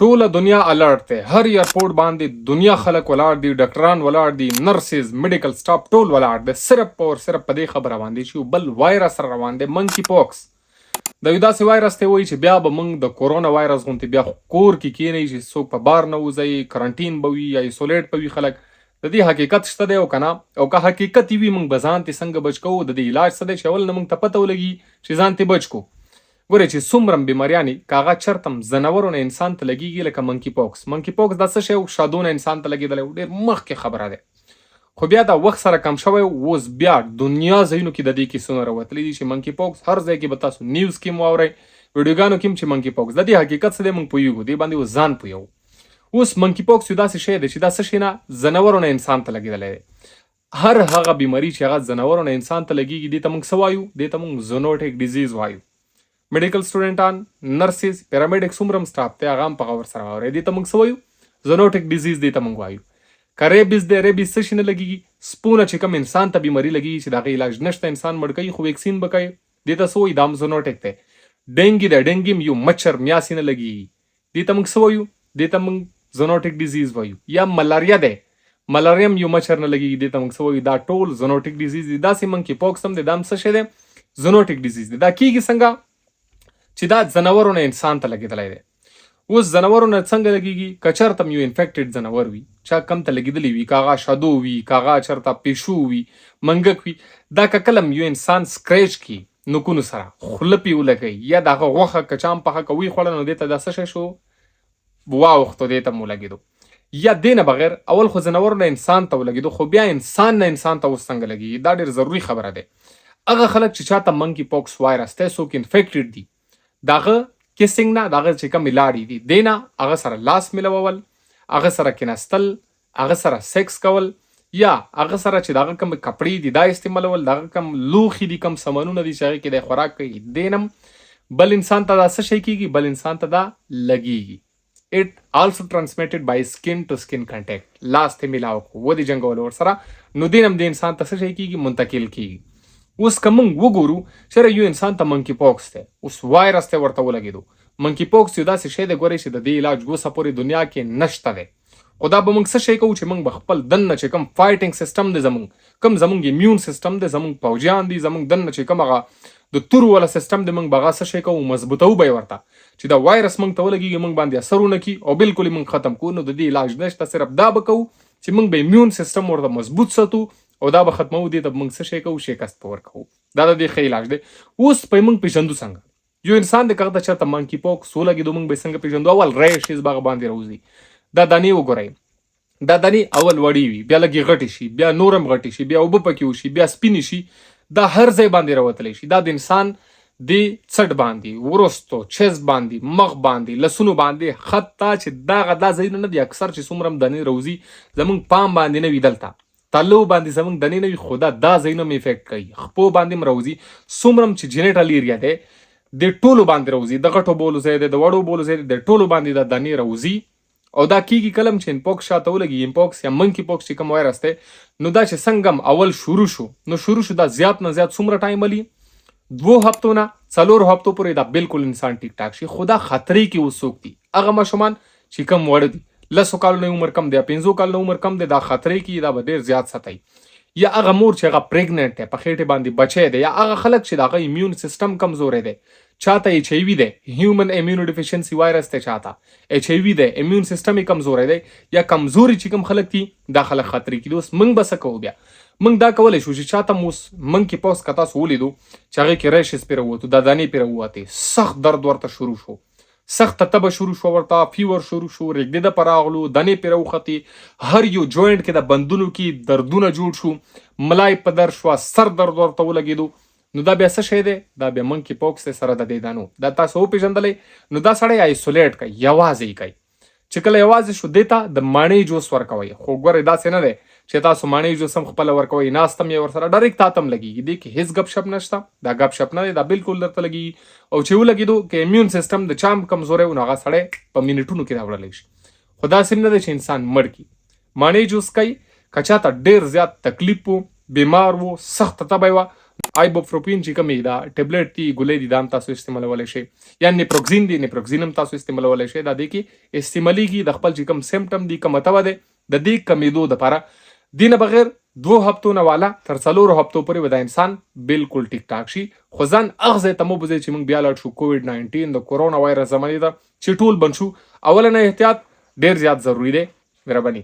ټوله دنیا الرټ دی، هر ایرپورټ باندې دنیا خلک ولاړ دي، ډاکټران ولاړ دي، نرسز، میډیکل سټاف ټول ولاړ دی، صرف او صرف په دې خبره باندې چې یو بل وایرس را روان دی، منکی پوکس. دا یو داسې وایرس دی وایي چې بیا به موږ د کورونا وایرس غونتې بیا کور کې کینئ چې څوک په بار نه وځي، کرنټین به وي یا ایسولیټ به وي خلک. د دې حقیقت شته دی او که نه؟ او که حقیقت وي، موږ به ځان ترې څنګه بچ کوو؟ د دې علاج څه دی چې اول نه موږ ته پته ولګي چې ځان ترې بچ کو؟ ګورئ چې څومره هم بیماریانې که هغه چرته هم ځناورو نه انسان ته لګیږي، لکه منکی پوکس. منکی پوکس دا څه شی و؟ شادو نه انسان ته لګیدلی و، ډیر مخکې خبره ده، خو بیا دا وخت سره کم شوی و. اوس بیا دنیا ځایونو کې د دې کیسونه راوتلي دي چې منکی پوکس هر ځای کې به تاسو نیوز کې هم واورئ، ویډیوګانو کې هم چې منکی پوکس. د دې حقیقت څه دی؟ موږ پوهیږو دې باندې، اوس ځان پوهوو. اوس منکی پوکس یو داسې شی دی چې دا څه شی نه، ځناورو نه انسان ته لګېدلی دی. هر هغه بیماری چې هغه ځناورو نه انسان ته لګیږي، دې ته موږ څه وایو؟ دې ته موږ زونوټیک ډیزیز وایو. میډیکل سټوډنټان، نرسز، پیرامیډیک، څومره هم سټاف دی، هغه هم په غور سره واورئ. دې ته موږ څه وایو؟ زونوټیک ډیزیز دې ته موږ وایو. که ریبیز دی، ریبیز څه شي نه لګیږي؟ سپونه چې کوم انسان ته بیماری لګیږي چې د هغې علاج نشته، انسان مړ کوي، خو ویکسین به کوي، دې ته څه وایي؟ دا هم زونوټیک دی. ډینګي دی، ډینګي هم یو مچر میاسې نه لګیږي، دې ته موږ څه وایو؟ دې ته موږ زونوټیک ډیزیز وایو. یا ملاریا دی، ملاریا هم یو مچر نه لګیږي، دې ته موږ څه وایو؟ دا ټول زونوټیک ډیزیز دي. داسې منکي پوکس هم دی، دا هم څه شی دی؟ زونوټیک ډیزیز دی. دا کیږي څنګه چې دا ځناورو نه انسان ته لګېدلی دی. اوس ځناورو نه څنګه لګیږي؟ که چېرته هم یو انفیکټډ ځناور وي، چا کم ته لګېدلی وي، که هغه شادو وي، که هغه چېرته پیشو وي، منګک وي، دا که کله هم یو انسان سکریچ کړي نوکونو سره، خوله پې ولګوي، یا د هغه غوښه که چا هم پخه که ویې خوړه، نو دې ته دا څه شی شو؟ واوښتو، دې ته هم ولګېدو. یا دې نه بغیر، اول خو ځناورو نه انسان ته ولګېدو، خو بیا انسان نه انسان ته اوس څنګه لګېږي؟ دا ډېر ضروري خبره دی. هغه خلک چې چاته منکي پوکس وایرس دی، څوک انفیکټډ دي، د هغه کیسینګ نه، د هغه چې کومې لاړې دي، دې نه هغه سره لاس ملول، هغه سره کیناستل، هغه سره سیکس کول، یا هغه سره چې د هغه کوم کپړې دي دا استعمالول، د هغه کوم لوښي دي، کوم سامانونه دي چې هغې کې دی خوراک کوي، دې نه بل انسان ته دا څه شی کیږي؟ بل انسان ته دا لګیږي. It also transmitted by skin to skin contact. لاس ته ملاو کو، ودې جنګولو ورسره، نو دې هم د انسان ته څه شی کیږي؟ منتقل کیږي. اوس که موږ وګورو چېرې یو انسان ته منکی پوکس دی، اوس وایرس ته ورته ولګېدو. منکی پوکس یو داسې شی دی، ګورئ، چې د دې علاج اوسه پورې دنیا کې نشته دی. خو دا به موږ څه شی کوو چې موږ به خپل دننه چې کوم فایټینګ سیستم دی، زموږ کوم زموږ امیون سیستم دی، زموږ پوجیان دي، زموږ دننه چې کوم هغه د تورو والا سیستم دی، موږ به هغه څه شی کوو؟ مضبوطوو به یې ورته چې دا وایرس موږ ته ولګېږي، موږ باندې اثر ونه کړي او بالکل یې موږ ختم کړو. نو د دې علاج نشته، صرف دا به کوو چې موږ به امیون سیستم ورته مضبوط ساتو او دا به ختموو. دې ته به موږ څه شی کوو؟ شکست به ورکوو. دا د دې ښه علاج دی. اوس په موږ پېژندو څنګه یو انسان د کغه ته چرته منکی پوکس ولګېدو؟ موږ به څنګه پېژندو؟ اول ریشز به هغه باندې راوځي. دا دانې وګورئ، دا دانې اول وړې وي، بیا لږې غټې شي، بیا نور هم غټې شي، بیا اوبه پکې وشي، بیا سپینې شي. دا هر ځای باندې راوتلی شي. دا د انسان د څټ باندې، وروستو چست باندې، مخ باندې، لسونو باندې، حتی چې دغه دا ځایونه نه دي، اکثر چې څومره هم دانې راوځي، زمونږ پام باندې نه وي، دلته تلو باندې زمونږ دنې نه وي، خو دا دا ځایونه هم افیکټ کوي. خپو باندې هم راوځي. څومره هم چې جینیټال ایریا دی، د ټولو باندې راوځي. د غټو بولو ځای دی، د وړو بولو ځای دی، د ټولو باندې دا دانې راوځي. او دا کیږي کلم چې انپوکس شاته ولګي، امپوکس یا منکی پوکس چې کوم وایرس دی. نو دا چې څنګه هم اول شروع شو، نو شروع شو، دا زیات نه زیات څومره ټایم ولي؟ 2 هفتو نه 4 هفتو پورې دا بالکل انسان ټیک ټاک شي. خو دا خطرې کې اوس څوک دي؟ هغه ماشومان چې کم وړ دي، 10 کالو نه عمر کم دی، 5 کالو نه عمر کم دی، دا خطرې کې دا به ډېر زیات ساتي. یا هغه مور چې هغه پریګننټ دی، په خېټې باندې بچی دی، یا هغه خلک چې د هغه ایمیون سیستم کمزوری دی، چاته ایچ ای وي دی، هیومن ایمیونو ډیفیشنسي وایرس دی، چاته ایچ ای وي دی، امیون سیستم یې کمزوری دی، یا کمزوري چې کوم خلک دي، دا خلک خطرې کې دي. اوس موږ به څه کوو؟ بیا موږ دا کولی شو چې چاته مو اوس منکي پوکس که تاسو ولیدو چې هغې کې ریشز پرې راووتو، دا دانې پرې راووتې، سخت درد ورته شروع شو، سخته تبه شروع شو ورته، فیور شروع شو، رېږدېده په راغلو، دانې پرې راوختې، هر یو جوینټ کې د بندونو کې دردونه جوړ شو، ملا یې په درد شوه، سر درد ورته ولګېدو، نو دا بیا څه شی دی؟ دا بیا منکي پوکس دی. سره د دې دانو دا تاسو وپېژندلی، نو دا سړی آیسولیټ کوي، یوازې یې کوي. چې کله یوازې شو، دې ته د مڼې جوس ورکوئ. خو ګورئ، داسې نه دی چې تاسو مڼې جوس هم خپله ورکوئ، ناست هم یې ورسره، ډایرکټ تاته هم لګېږي. دې کې هېڅ ګپ شپ نشته، دا ګپ شپ نه دی، دا بالکل درته لګېږي. او چې ولګېدو، که امیون سیستم د چا هم کمزوری و، نو هغه سړی په منټونو کې راوړلی شي. خو داسې هم نه دی چې انسان مړ کړي. مڼې جوس کوي. که چاته ډېر زیات تکلیف و، بیمار و، سخته تبه وه. آیبوپروپین چې کومې دا ټابلیټ دي، ګولۍ دي، دا هم تاسو استعمالولی شئ، یا نیپروکزین دي، نیپروکزین هم تاسو استعمالولی شئ. دا دې کې استعمالیږي د خپل چې کوم سیمټم دي، کومه تبه دی، د دې کمیدو دپاره. دې نه بغیر 2 هفتو نه والا تر 4 هفتو پورې به دا انسان بالکل ټیک ټاک شي. خو ځان هغه ځای ته مه بوځئ چې موږ بیا لاړ شو کوویډ 19 د کورونا وایرس زمانې ته چې ټول بند شو. اولنی احتیاط ډیر زیات ضروري دی. مهرباني.